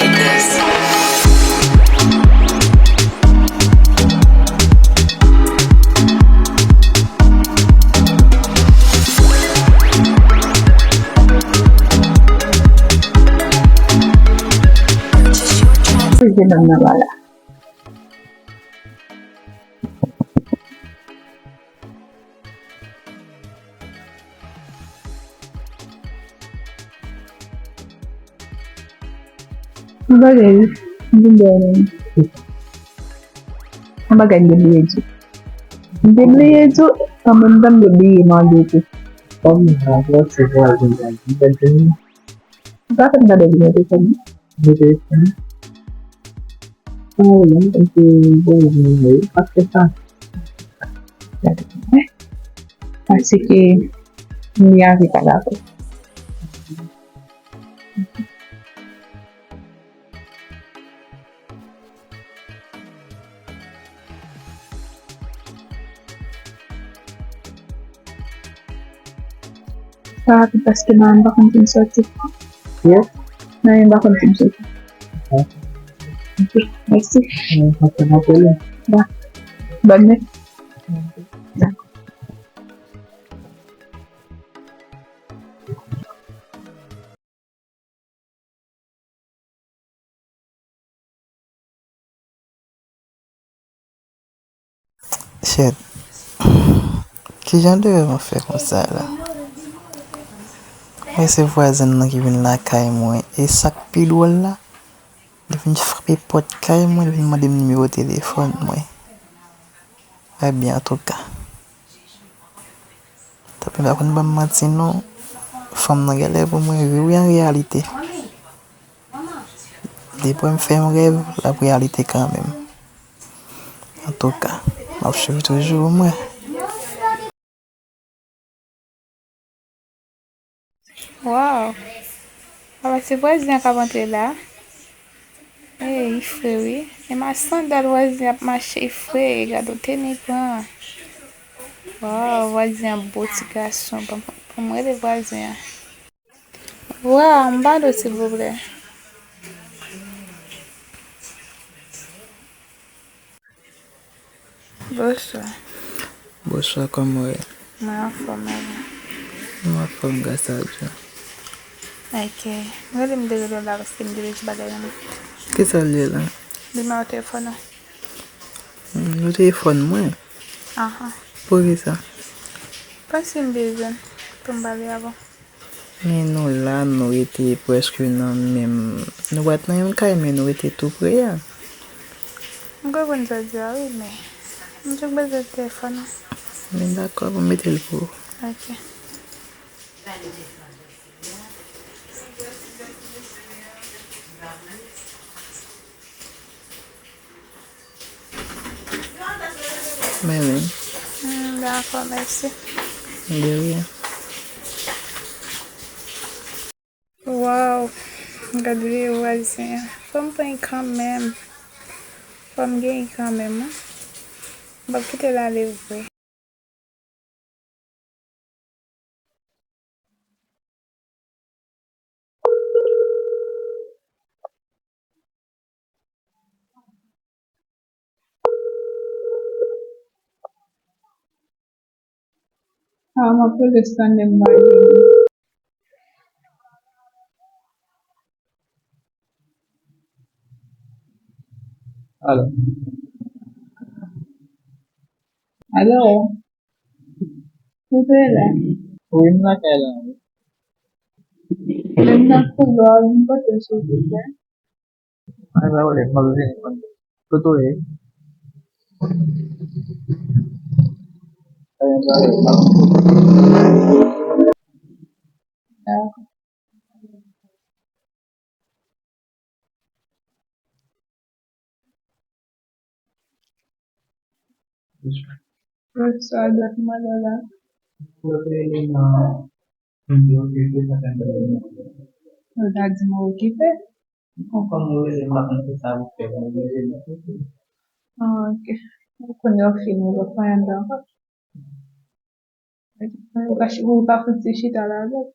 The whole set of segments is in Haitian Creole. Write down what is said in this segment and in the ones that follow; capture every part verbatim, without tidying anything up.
It is. Purchase your tracks. Purchase your tracks. M pa gen, m vin dèyè nou. Yon bagay m te bliye di w. M te bliye di w, an menm tan m te bliye mande w tou. Kòm m ap ranse vwazen an, m pa di nou. M pa fè m gade li nan telefòn nan. Nan telefòn nan. An wi, m panse bon, wi, pa fè sa. Gade. Paske m li avè pa dakò. Sa rapid paske mwen pa konn ki m soti. Yes. Mwen pa konn ki m soti. Ok. Ok, mèsi. Mwen pa konn apele. Ba. Bòn nwit. Dakò. Shit. Kijan de rèv mwen fè konsa la? Mwen se vwazen nan ki vin lakay mwen. E sa k pi dwòl la, li vin frape pòt kay mwen, li vin mande m nimewo telefòn mwen. Ebyen, antouka. Tanpri, m pa konn ban m manti non. Fanm nan genlè pou mwen wi, wi, an reyalite. Depi m fè yon rèv, l ap reyalite kanmenm. Antouka, m ap swiv toujou mwen. Waw! Papa, se vwazen an k ap antre la. Ey, fre wi. E ma sandal vwazen ap mache fre, gade yon tenis pran. Waw, vwazen an bo ti gason. Ban m, ban m rele vwazen an. Waw, m ba nou silvouplè. Bonswa. Bonswa, kòman w ye? Mwen anfòm, e ou? Mwen anfòm, gras a Dye. Ok. Mwen rele m te rele w la paske m te bezwen bagay nan men. Kisa l ye la? Nimewo telefòn ou. Hmm, nimewo telefòn mwen? Ahan. Poukisa? Paske m bezwen pou m pale avè w. Men nou la, nou rete prèske nan menm, nou pa t nan menm kay, men nou rete tou pre a. M konprann sa w di a, wi, men m toujou bezwen telefòn nan. Men dakò, pou m mete l pou ou. Ok. Men wi. Hmm, dakò, mèsi. De rien. Waw, gade vwazen an. Fò m pran l kanmenm. Fò m genyen l kanmenm, wi. M p ap kite l ale vre. Ah, m ap rele Stanley, m pa gen. Alo. Alo. Ou te la? Wi, m lakay la, wi. Men m nan koulwa, vin pote l, silvouplè. Pa gen pwoblèm, m ap vini kounye a. Kote w ye? Pa gen pwoblèm, m ap vini. Dakò. Bonswa, dòt mwen la. Ou ta di mwen okipe. Ah, ok. Ou konnen w fini, ou pa fè anyen ankò. Ou pa, ou pa fouti chita la avè l.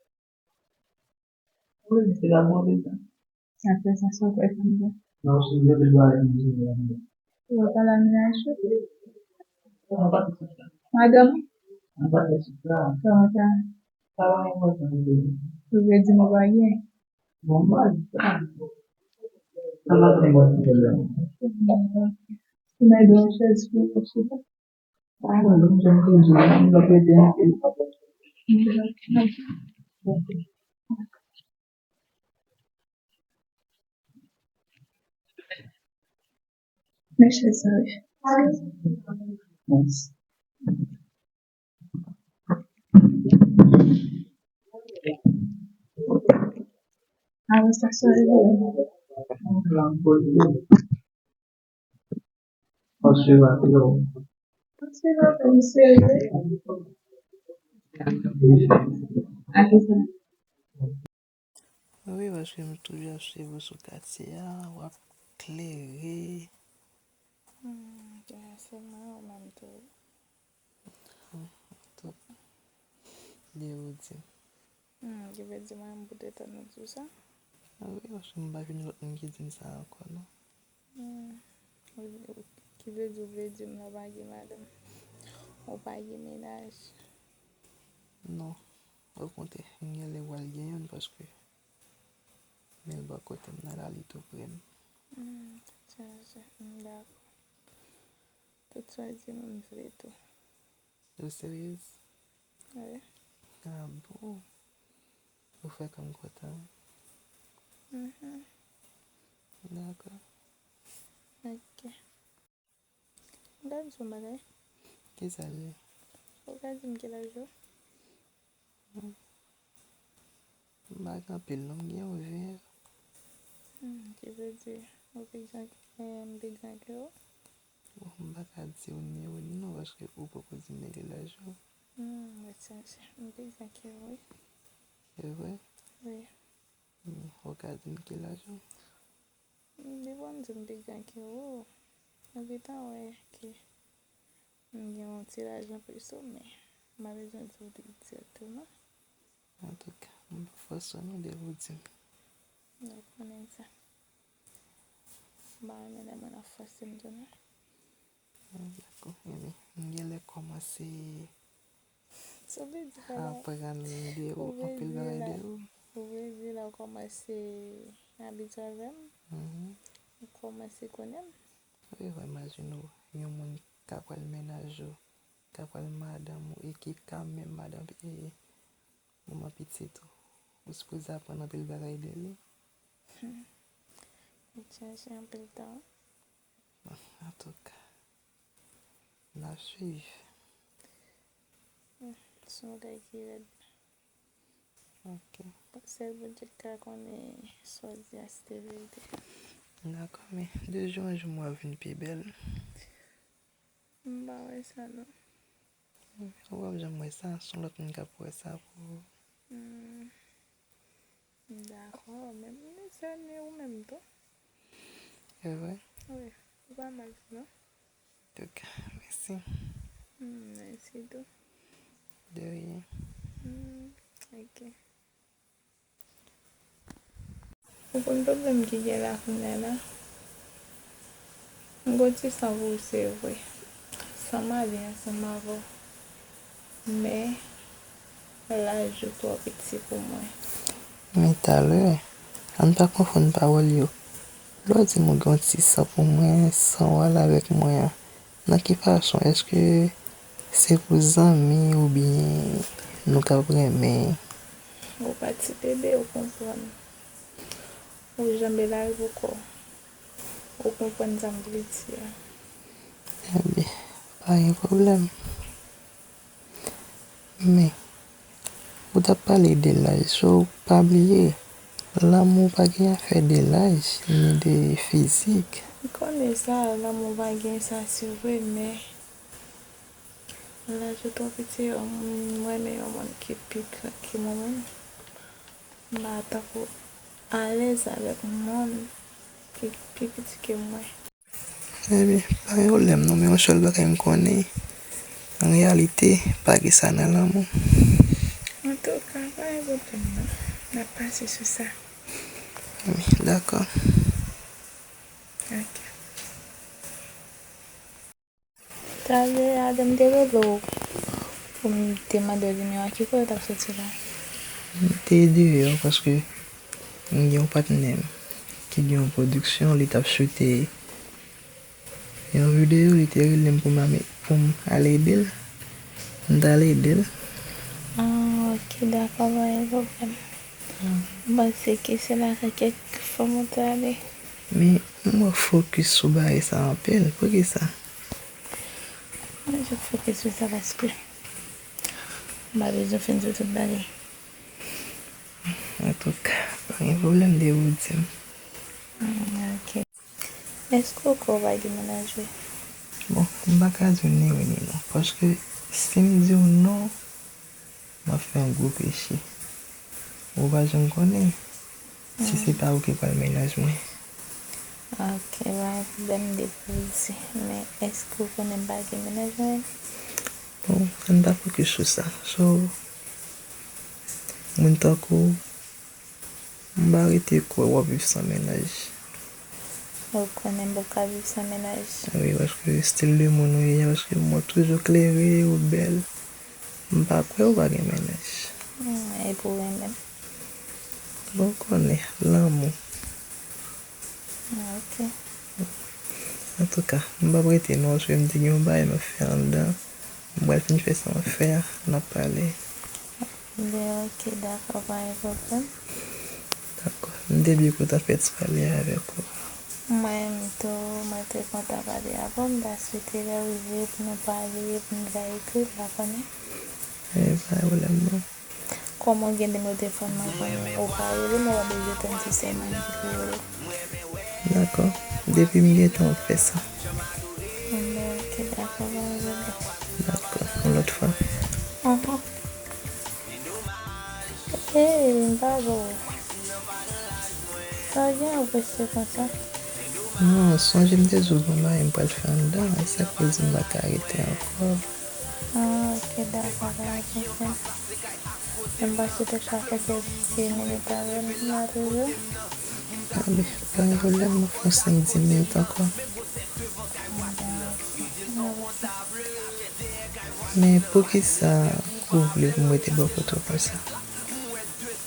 Wi, se la move sa. Apre sa, sa w kwè k ap bon? Ou va pale a mennaj ou? Madanm ou? Kòman sa? Ou vle di m ou pa gen? Ou mèt yon chèz pou ou chita? Mesye sa wi. Arestasyon e vre. Wi, paske m toujou ap swiv ou sou katye a, w ap klere. Hmm, se mwen ou menm tou. Tou. Li ou di. Hmm, ki vle di mwen menm pou te tann ou di w sa? Wi, paske m pa jwenn lòt moun ki di m sa ankò, non. Hmm. Ou, ou, ki vle di, ou vle di m la w pa gen madanm? Ou pa gen mennaj? Non. Okontrè, m genlè pral gen youn paske men l bò kote m nan la, li tou pre m. Hmm, tèt chaje. M dakò. Tout sa w di m, m vle tou. Ou seryez? Wi. Ah bon? Ou fè kè m kontan. Mhm. Dakò. Ok. M ta di w yon bagay. Kisa l ye? Ou ka di m kilaj ou? M pa gen anpil non, m gen yon ven. Hmm, ki vle di, ou pi gran, eh, m pi gran ke ou? Bon, m pa ka di w ni wi ni non, paske ou poko di m kilaj ou. Hmm, mwen chanje. M pi gran ke ou, wi. E vre? Wi. Hmm, ou ka di m kilaj ou? Depi w di m pi gran ke ou, m gentan wè ke m gen yon ti laj anplis ou, men m pa bezwen di w direkteman. Antouka, m pa fòse w non depi w di m. Mwen konnen sa. M pa renmen lè moun ap fòse m tou non. Ah, dakò. Ebyen, m genlè kòmanse Sa vle di pa la. Aprann de ou, ou vle anpil di bagay la, de ou. Ou vle di la ou kòmanse abitye avè m? Mhm. Ou kòmanse konnen m? Wi, wi, imajine w, yon moun ka pral mennaj ou, ka pral madanm ou, e ki ka menm madanm, e manman pitit ou. Ou sipoze aprann anpil bagay de li. Hmm. Li chèche anpil tan. Antouka, n ap swiv. Hmm, se yon bagay ki rèd. Ok. Sèl Bondye k ka konnen sa w di a si te verite. Dakò, men de jou an jou m wè w ap vin pi bèl. M pa wè sa non. Ou p ap janm wè sa, se yon lòt moun k ap wè sa pou ou. Hmm. Dakò, men m konsène ou menm tou. E vre? Wi, ou pa mal tou non. Antouka, mèsi. Hmm, mèsi tou. De rien. Hmm, ok. Ou konn pwoblèm ki gen la kounye a la? M gon ti san pou ou, se vre. San m ale ansanm avè w. Men, laj ou twò piti pou mwen. Men talè, ann pa konfonn pawòl yo. Lè w di m ou gen yon ti san pou mwen, san w ale avèk mwen an, nan ki fason? Èske se pou zanmi oubyen nou k ap renmen? Ou pa ti bebe, ou konprann. Ou janbe lari pou kò w. Ou konprann sa m vle di a. Ebyen, pa gen pwoblèm. Men, ou t ap pale de laj, so pa bliye, lanmou pa gen afè de laj, ni de fizik. M konnen sa, lanmou pa gen sa, se vre, men laj ou twò piti, m renmen yon moun ki pi gran ke mwen menm. M pa tankou alèz avèk moun ki pi piti ke mwen. Ebyen, pa gen pwoblèm non, men yon sèl bagay m konnen, an reyalite, pa gen sa nan lanmou. Antouka, pa gen pwoblèm non, n ap pase sou sa. Dakò. Ok. Talè a, m te rele w pou m te mande w nimewo a, ki kote w t ap soti la? M te deyò paske m gen yon patnè m ki gen yon pwodiksyon, li t ap choute yon videyo, li te rele m pou m ame-, pou m al ede l. M t al ede l. Ah, ok, dakò, pa gen pwoblèm. M panse ke se lakay kèk fanm ou te ale. Men, m wè w fokis sou bagay sa anpil. Poukisa? Mwen jis fokis sou sa paske m pa bezwen fin sou tout bagay. Antouka, pa gen pwoblèm depi w di m. Mm, ok. Èske w kwè w va gen mennaj vre? Bon, m pa ka di w ni wi ni non. Paske si m di w non, m ap fè yon gwo peche. Ou pa janm konnen si se pa ou ki pral mennaj mwen. Ok, pa gen pwoblèm depi w di. Men èske w konnen m pa gen mennaj mwen? Bon, ann pa fokis sou sa. So, moun tankou w, m pa rete kwè w ap viv san mennaj. Ou konnen m p ap ka viv san mennaj. Wi, paske stil de moun ou ye, paske m wè w toujou klere, ou bèl. M pa kwè ou pa gen mennaj. Hmm, epi w renmen m. Bon, w konnen, lanmou. Ah, ok. Antouka, m p ap rete non, paske m te gen yon bagay m ap fè anndan. M pral fin fè sa m ap fè a, n ap pale. Ben, ok, dakò, pa gen pwoblèm. Dakò. M te byen kontan fè ti pale a avèk ou. Mwen menm tou, mwen te kontan pale avè w. M ta swete lè w rive pou nou pale, pou nou ta ekri, m pa konnen. E, pa gen pwoblèm non. Kòman w gen nimewo telefòn mwen, konnen ou pa rele m, ou pa bezwen tann si se mwen ki pou rele w. Dakò. Depi m gen tan, w ap fè sa. Bon, ok, dakò, pa gen pwoblèm. Dakò. Yon lòt fwa. Mhm. Hey, m pa bo. Sa gen anpeche konsa? Non, sonje m te di w gen yon bagay m pral fè anndan, e sa k fè di m pa ka rete ankò. Ah, ok, dakò, pa gen pwoblèm. Men m panse w te ka fè kèk ti minit avè m la toujou. A, men, pa gen pwoblèm, m ap fè yon senk dis minit ankò. Men poukisa ou vle pou m rete bò kote w konsa?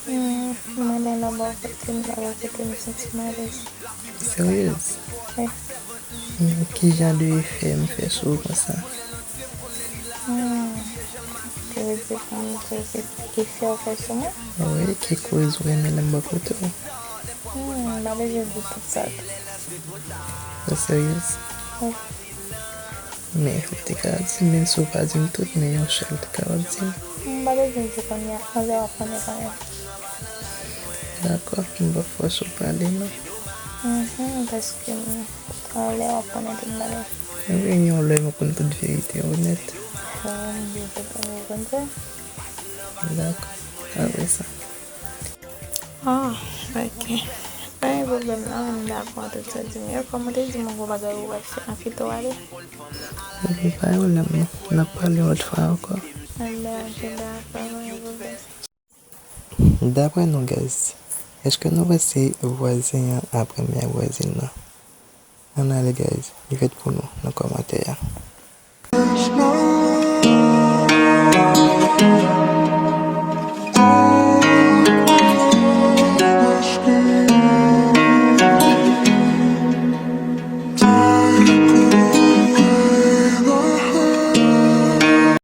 Hmm, mwen menm lè m bò kote m, sa bò kote m santi m alèz. Seryez? Wi. Men ki jan de efè m fè sou ou konsa? Hmm, ou vle di pou m di ki efè w fè sou mwen? Wi, ki koz ou renmen lè m bò kote w? Hmm, m pa bezwen di tout sa tou. Ou seryez? Wi. Men, ou te ka di m, menm si w pa di m tout, men yon sèl ou te kapab di m. M pa bezwen di kounye a, anlè w ap konnen kanmenm. Dakò, m p ap fòse w pale non. Mhm, paske m, anlè w ap konnen tout bagay. Wi, yon lè m ap konn tout verite, onèt. Wi, m byen kontan w konn sa. Dakò, apre sa. Ah, ok. Pa gen pwoblèm non, m dakò ak tout sa w di m yo. Kòm w te di m yon gwo bagay ou pral fè an, kite w ale. Epi pa gen pwoblèm non. N ap pale yon lòt fwa ankò. Anben, ok, dakò, pa gen pwoblèm. Daprè nou, guys, èske nou wè se vwazen an ap renmen ak vwazin nan? Ann ale, guys, li fèt pou nou nan kòmantè a.